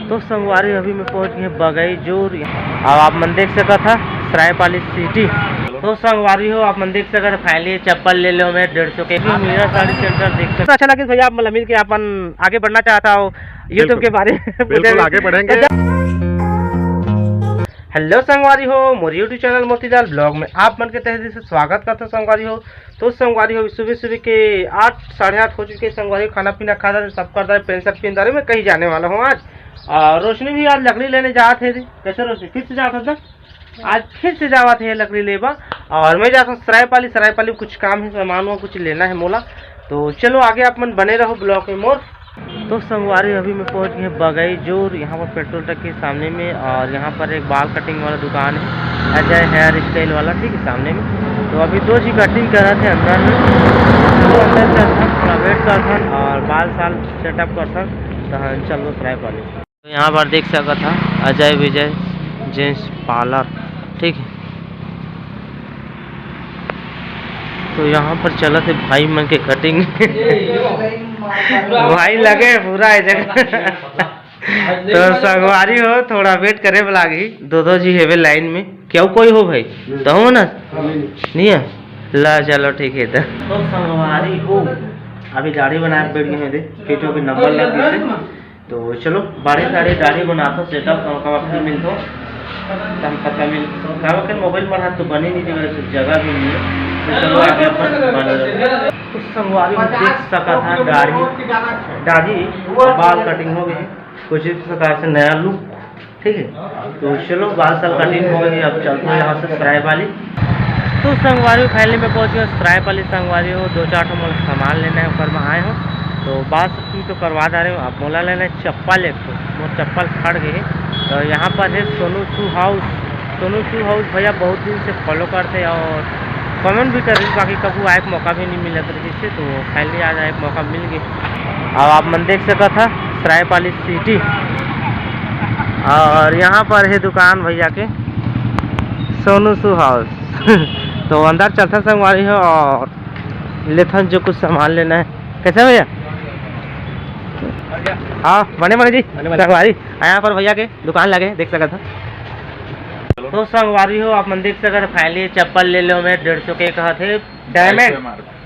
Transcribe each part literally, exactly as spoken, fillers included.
तो संगवारी, अभी मैं पहुंच गए बगई जोर। अब आप मन देख सकत हा सरायपाली सिटी। तो संगवारी हो, आप मन देख सकत हा, finally चप्पल ले लो मैं डेढ़ सौ के। मीरा साड़ी सेंटर देख सकत। अच्छा लगे भैया, आप मन मिल के अपन आगे बढ़ना चाहता हो YouTube के बारे में। बिल्कुल, आगे बढ़ेंगे। Hello संगवारी हो, मोर YouTube चैनल मोतीलाल ब्लॉग में आप मन के तहे दिल से स्वागत करता हूं संगवारी हो। तो संगवारी हो, सुबह सुबह के आठ, साढ़े आठ हो चुके हैं संगवारी हो। खाना पीना खा डाले, सब कर डाले, पेंट शर्ट पहन डाले, मैं कहीं जाने वाला हूँ आज। और रोशनी भी आज लकड़ी लेने जात हे रे। कैसे रोशनी, फिर से जात हो? आज फिर से जावत हे लकड़ी लेबा। और मैं जात हूँ सरायपाली। सरायपाली कुछ काम है, सामान हुआ कुछ लेना है मोला। तो चलो आगे आप मन बने रहो ब्लॉग में मोर। तो संगवारी, अभी मैं पहुंच गए बगई जोर, यहाँ पर पेट्रोल टंकी के सामने में। और यहाँ पर एक बाल कटिंग वाला दुकान है, अजय हेयर स्टाइल वाला, ठीक है, सामने में। तो अभी दो जी कटिंग कर रहे थे अंदर में। तो अंदर चलथन, थोड़ा वेट करथन और बाल साल सेटअप करथन। तो हाँ, चल दो सरायपाली। तो यहाँ पर देख सकत हा अजय विजय जेंट्स पार्लर, ठीक है। तो यहाँ पर चलत हे भाई मन के कटिंग। भाई लगे पूरा है जगह। तो संगवारी हो, थोड़ा वेट करे वाला लागही। दो दो जी हेवे लाइन में। क्यों कोई हो भाई? तो हो ना? नहीं है? ला चलो ठीक है। तो तो संगवारी हो, अभी दाढ़ी बनाए बैठ गए हैं, दे। के जो भी नंबर लग गए। तो चलो, बारे सारे दाढ़ी बनाता, सेटअप कम कम फिर मिलता। तम पता मिल, काबर के मोबाइल में हाथ तो बने नहीं दे, जगह भी नहीं है। तो चलो, आगे अपन बने रहो। तो संगवारी हो देख सकत हा, दाढ़ी, दाढ़ी और बाल कटिंग हो गई, कुछ इस प्रकार से नया लुक, ठीक है। तो चलो, बाल साल कटिंग हो गई, अब चलते हैं यहाँ से सरायपाली। तो संगवारी हो, finally मैं पहुँच गया सरायपाली। संगवारी हो, दो चार ठो मोला सामान लेना है, ऊपर में आए हो, तो बाल साल तो करवा डारे हो। अब मोला लेना है चप्पल एक ठो, मोर चप्पल फट गए। तो यहाँ पर है सोनू शू हाउस। सोनू शू हाउस भैया बहुत दिन से फॉलो करते और कमेंट भी कर रहे, बाकी कभी आए के मौका भी नहीं मिला था, जिससे तो finally आज आए के मौका मिल गया। अब आप मन देख सकत हा सरायपाली सिटी, और यहाँ पर है दुकान भैया के सोनू शू हाउस। तो अंदर चलथन संगवारी हो और लेथन जो कुछ सामान लेना है। कैसे भैया? हाँ, बने बने जी। बने बने। संगवारी, यहाँ पर भैया के दुकान लगे, देख सकत हा। तो संगवारी हो, आप मन देख सकत हा, finally चप्पल ले लो मैं डेढ़ सौ के कहत हे, diamond,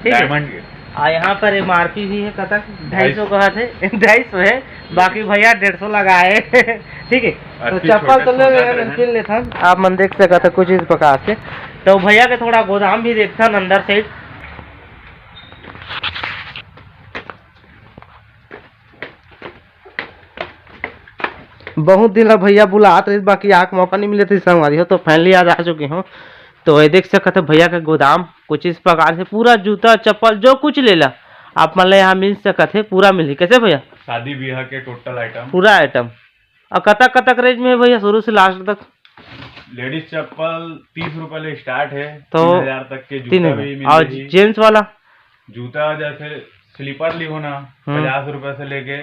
ठीक है? Diamond के। आ यहाँ पर एमआरपी भी है, कतक? ढाई सौ कहत हे। ढाई सौ है, बाकी भैया डेढ़ सौ लगाए। ठीक है, तो अच्छी चप्पल छोटे तो ले छोटा लेना, trend। फिर लेथन। आप मन देख सकत हा कुछ इस प्रकार से। तो भैया के थोड़ा गोदाम भी देखथन अंदर से। बहुत दिन ला भैया बुलात रहिस, बाकी आके मौका नहीं मिले थे संगवारी हो, तो finally आज आ चुके हो। तो ये देख सकत हा भैया का गोदाम, कुछ इस प्रकार से पूरा जूता चप्पल जो कुछ लेला आप मन ला यहाँ मिल सकत हे, पूरा मिलही। कैसे भैया? शादी ब्याह के total item। पूरा item। और कतक कतक range में है भैया, शुरू से last तक? लेडीज चप्पल तीस रुपए ले start है, तो तीन हजार तक के जूता तीन हजार। भी मिल और जाही। Gents वाला? जूता जैसे slipper लिहो ना, हम्म। पचास रुपए से लेके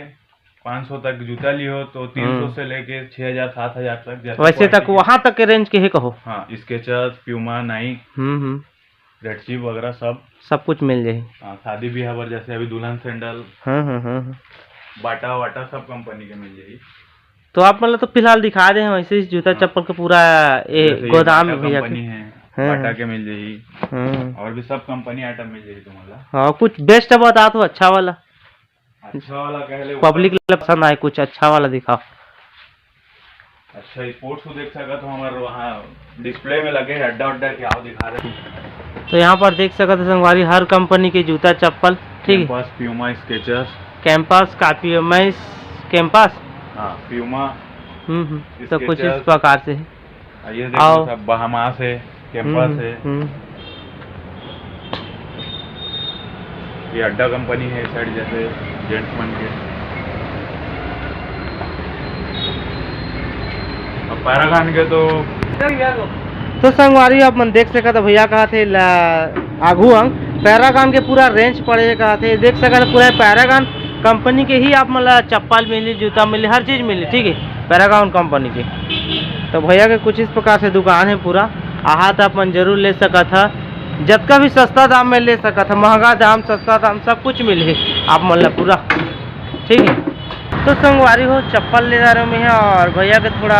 पाँच सौ तक जूता लिहो तो तीन सौ हम्म। से लेके छह हजार, सात हजार तक, जैसे वैसे तक quality। वहाँ तक के range के ही कहो। हाँ, Skechers, Puma, Nike, हम्म, हम्म। Red Chip वगैरह सब। सब कुछ मिल जाही। हाँ, शादी ब्याह बर जैसे अभी दुल्हन sandal, हम्म, हम्म, हम्म, हम्म। बाटा वाटा सब company के मिल जाही। तो आप मतलब तो फिलहाल दिखा दे हैं वैसे ही जूता हाँ। चप्पल के पूरा ये जैसे ये गोदाम बाटा है भैया के। Company है, हाँ, बाटा हाँ। के मिल जाही। हाँ। और भी सब company item मिल जाही तुम्हारा। हाँ, कुछ best बता तो अच्छा वाला। अच्छा वाला कह ले, पब्लिक ला पसंद आए, कुछ अच्छा वाला दिखाओ। अच्छा, sports shoe देख सकत हो, हमारे वहाँ display में लगे हैं, अड्डा अड्डा के, आओ दिखा रहे हैं। तो यहाँ पर देख सकत हो संगवारी, हर company के जूता चप्पल, ठीक है। Campus, Puma, Skechers। Campus, Campus, Campus। हाँ, Puma, हम्म, हम्म। तो कुछ इस Skechers। प्रकार से है। आ, ये देखो आओ। सब Bahamas है, Campus हम्म, है। हम्म। ये अड्डा company है, side जैसे gents मन के। अब Paragon के तो तो संगवारी, आप मन देख सकत हो, भैया कहत हे ला-, आगू अंग Paragon के पूरा range पड़े हे कहत हे। देख सकत हो, पूरा Paragon company के ही आप मन ला चप्पल मिली, जूता मिली, हर चीज मिली, ठीक है, Paragon company के। तो भैया के कुछ इस प्रकार से दुकान है पूरा, आहा तो आप मन जरूर ले सकत हा, जतका भी सस्ता दाम में ले सकत हा, महंगा दाम, सस्ता दाम, सब कुछ मिलही आप मन ला पूरा, ठीक है। तो संगवारी हो, चप्पल ले जा रहे हो मैं यहाँ, और भैया के थोड़ा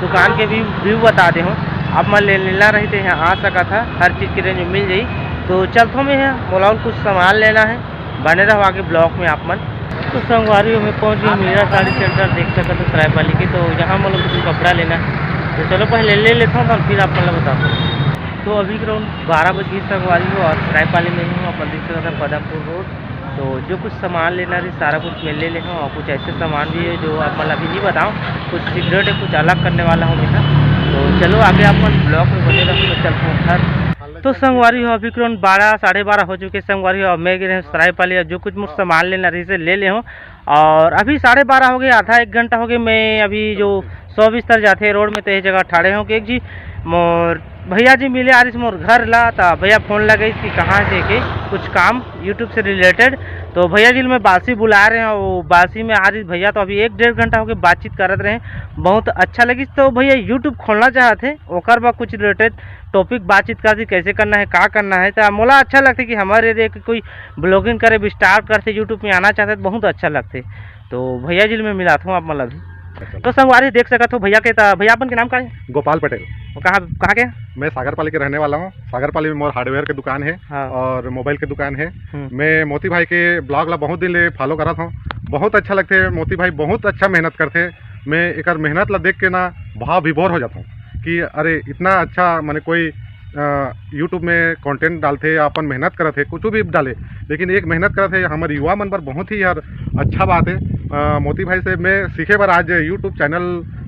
दुकान के भी व्यू बता दे हूँ। आप मन ले लेना रही तो यहाँ आ सकत है, हर चीज़ के रेंज में मिल जाई। तो चलथो मैं यहाँ, मोला और कुछ सामान लेना है, बने रहो आगे ब्लॉग में आप मन। तो संगवारी हो, मैं पहुँच गया मीरा साड़ी सेंटर, देख सकत हो सरायपाली के। तो यहाँ मोला कुछ कपड़ा लेना है, तो चलो पहले ले लेता हूँ, तो फिर आप मन ला बताता हूँ। तो अभी के राउंड बारह बज गई संगवारी हो, और सरायपाली में ही हूँ, अपन देख सकत हो पदमपुर रोड। तो जो कुछ सामान लेना रही, सारा कुछ मैं ले ले हूँ, और कुछ ऐसे सामान भी है जो आप मन ला अभी नहीं बताऊँ, कुछ सीक्रेट है, कुछ अलग करने वाला हूँ मैं। तो चलो आगे आप मन ब्लॉग में बने रहो, तो चलता हूँ घर। तो संगवारी हो, अभी के राउंड बारह, साढ़े बारह हो चुके संगवारी हो। अब मैं गे रहे हूँ सरायपाली, अब जो कुछ मोर सामान लेना रही से ले ले हूँ। और अभी साढ़े बारह हो गए, आधा एक घंटा हो गए, मैं अभी जो सौ बिस्तर जाते रोड में, तो ये जगह ठाड़े हूँ कि एक जी मोर भैया जी मिले आ रही मोर घर ला, तो भैया फोन लगे कि कहाँ से के कुछ काम यूट्यूब से रिलेटेड। तो भैया जी मैं बासी बुला रहे हैं, वो बासी में आ रही भैया, तो अभी एक डेढ़ घंटा हो गए बातचीत करत रहे, बहुत अच्छा लगी। तो भैया यूट्यूब खोलना चाहते, ओकर बाद कुछ रिलेटेड टॉपिक बातचीत करती, कैसे करना है, का करना है। तो मोला अच्छा लगते कि हमारे एरिया के कोई ब्लॉगिंग करे, स्टार्ट करते, यूट्यूब में आना चाहते तो बहुत अच्छा लगते। तो भैया जी मैं मिलाता हूँ आप मन ला भी। अच्छा। तो संगवारी देख सकत हो भैया के, त भैया अपन के नाम का है? गोपाल पटेल। वो कहाँ, कहाँ के? मैं सागरपाली के रहने वाला हूँ। सागरपाली में मोर हार्डवेयर के दुकान है हाँ। और मोबाइल के दुकान है। हम्म। मैं मोती भाई के ब्लॉग ला बहुत दिन ले फॉलो करत हूँ। बहुत अच्छा लगते, मोती भाई बहुत अच्छा मेहनत करते। मैं एकर मेहनत ला देख के ना भाव विभोर हो जाता हूँ कि अरे इतना अच्छा, माने कोई अ, यूट्यूब में कंटेंट डालथे या अपन मेहनत करत हे, कुछ भी डाले, लेकिन एक मेहनत करत हे, हमर युवा मन बर बहुत ही यार अच्छा बात है। अ, मोती भाई से मैं सीखे बर आज यूट्यूब चैनल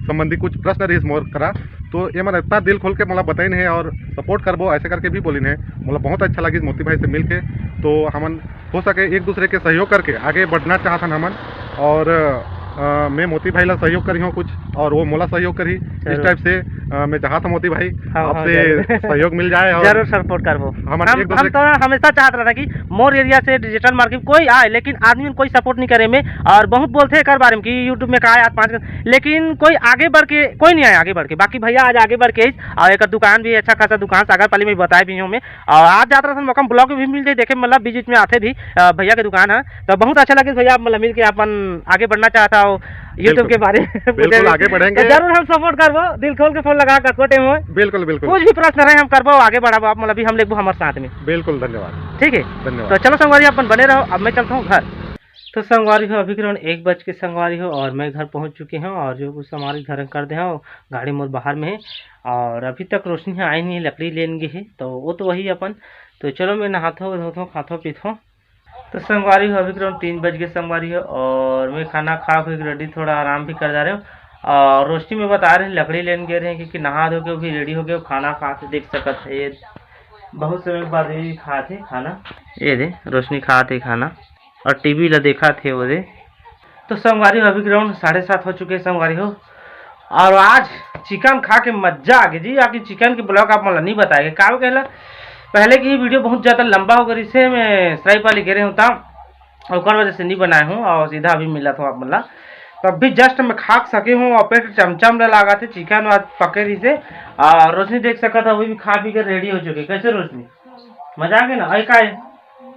संबंधी कुछ प्रश्न रहिस मोर करा, तो ये मन इतना दिल खोल के मोला बताइन है और सपोर्ट करबो ऐसे करके भी बोलिन है। मोला बहुत अच्छा लगिस मोती भाई से मिल के। तो हमन हो सके एक दूसरे के सहयोग करके आगे बढ़ना चाहत हन हमन, और अ, मैं मोती भाई ला सहयोग करी हूँ कुछ और वो मोला सहयोग करी। इस जरूर। टाइप से अ, मैं चाहत हूँ मोती भाई हाँ, हाँ, आपसे जरूर। सहयोग मिल जाए और जरूर सपोर्ट करबो। हमन हम, एक दूसरे हम तो हमेशा चाहत रहता कि मोर एरिया से डिजिटल मार्केट कोई आए, लेकिन आदमी कोई सपोर्ट नहीं करे में, और बहुत बोलते हैं एकर बारे में कि यूट्यूब में का आए आज पाँच घंटे, लेकिन कोई आगे बढ़ के कोई नहीं आए आगे बढ़ के। बाकी भैया आज आगे बढ़ के आइस, और एक दुकान भी अच्छा खासा दुकान सागरपाली में बताए भी हूँ मैं, और आप जात रहत हन मौका ब्लॉग भी मिल जाए देखे, मतलब बीच बीच में आते भी अ, भैया के दुकान है। तो बहुत अच्छा लगे भैया, मतलब मिल के अपन आगे बढ़ना चाहता हो यूट्यूब बिल्कुल। के बारे में बिल्कुल, पूछे भी। आगे बढ़ेंगे। तो जरूर हम सपोर्ट करबो, दिल खोल के फोन लगा कतको टाइम हो। बिल्कुल, बिल्कुल। कुछ भी प्रश्न रहे हम करबो, आगे बढ़ाबो, आप मतलब भी हम लेबो हमारे साथ में। बिल्कुल, धन्यवाद। ठीक है? धन्यवाद। तो चलो संगवारी अपन बने रहो, अब मैं चलता हूँ घर। तो संगवारी हो, अभी के राउंड एक बज के संगवारी हो, और मैं घर पहुँच चुके हूँ, और जो कुछ सामान घर कर दे हूँ, गाड़ी मोर बाहर में है, और अभी तक रोशनी ह आई नहीं है, लकड़ी लेन गे है, तो वो तो वही अपन। तो चलो मैं नहाथो धोथो खाथो पीथो। तो संगवारी हो, अभी के राउंड तीन बज गए संगवारी हो, और मैं खाना खा के रेडी, थोड़ा आराम भी कर जा रहे हो। और रोशनी में बता रहे हैं, लकड़ी लेन गए रहे हैं, क्योंकि नहा धो के वो भी रेडी हो गए, खाना खा के देख सकत है, ये बहुत समय के बाद ये खात है खाना। ये दे रोशनी खात है खाना और टीवी ला देखा थे वो दे। तो संगवारी हो, अभी के राउंड साढ़े सात हो चुके हैं संगवारी हो, और आज चिकन खा के मजा आ गई जी। आके चिकन के ब्लॉग आप मन ला नहीं बताएंगे, का कहला, पहले की ही वीडियो बहुत ज़्यादा लंबा हो गई से, मैं सरायपाली गे रहे हूँ तब ओकर वजह से नहीं बनाए हूँ, और सीधा अभी मिला था आप मन ला। तो अभी जस्ट मैं खा सके हूँ, और पेट चमचम ला लागा थे, चिकन आज पके रही से। और रोशनी देख सकत है, वो भी खा पी के रेडी हो चुके। कैसे रोशनी, मजा आ गया ना? आई का है?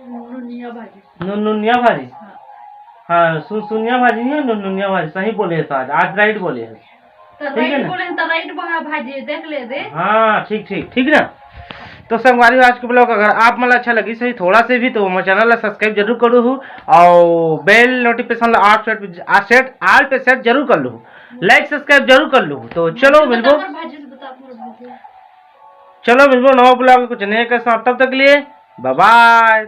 नुनिया भाजी। नुननुनिया भाजी? हाँ। हाँ, सुन, सुनिया भाजी नहीं है, नुननुनिया भाजी। सही बोले है तो आज, आज राइट बोले है। तो ठीक है राइट ना? बोले हैं तो राइट बना भाजी, देख ले दे। हाँ, ठीक, ठीक, ठीक ना? तो संगवारी हो, आज के ब्लॉग अगर आप मन ला अच्छा लगी सही थोड़ा से भी, तो मोर चैनल ला सब्सक्राइब जरूर करू हूँ, और बेल नोटिफिकेशन ला ऑल सेट, आ सेट, ऑल पे सेट जरूर कर लू, लाइक सब्सक्राइब जरूर कर लू। तो चलो मिलबो, भाजी से बता, पूरा भाजी। चलो मिलबो नवा ब्लॉग कुछ नए के साथ, तब तक के लिए बाय बाय।